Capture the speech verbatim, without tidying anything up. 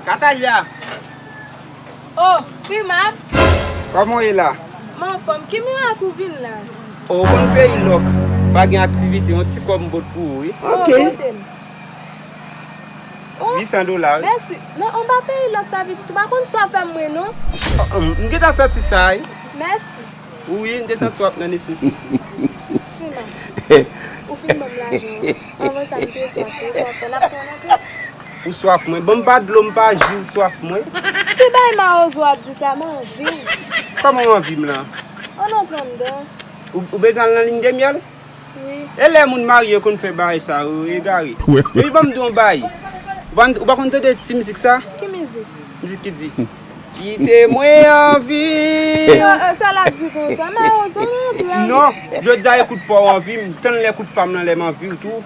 Katalya! Oh, Primap! Kòman w ye la? M anfòm. Ki mirak ou vin la? O, ou konn peyi lòk, pa gen aktivite, yon ti kòb m pot pou ou, wi. Oh, pote m. Oh, Uit san dola, wi. Mèsi. Non, anba peyi lòk sa pitit, ou pa konn sa w fè m mwen, non? Oh, oh, m gentan santi sa, wi. Mèsi. Wi, m te santi w ap nan nesesite. Primap. Ou fin ban m lajan. Anvan sa, m te swaf. Ou swaf, n ap pran anpil. Ou swaf mwen. Ban m pa dlo, m pa ji, ou swaf mwen. Ki bay mawozo ap di sa, m anvi w. Kòman w anvi m lan? Ann antre anndan. Ou, ou bezwen al nan linyemyèl? Wi. E lè moun marye yo konn fè bagay sa yo, egare. Epi ban m di yon bagay. Ou pa, ou pa konn tande ti mizik sa? Ki mizik? Mizik ki di, kite mwen anvi. Yo, eh, sa l ap di konsa, mawozo, m anvi w. Non, jodi a e kout pa w anvi m, tann lè kout pa m nan lè m anvi w tou.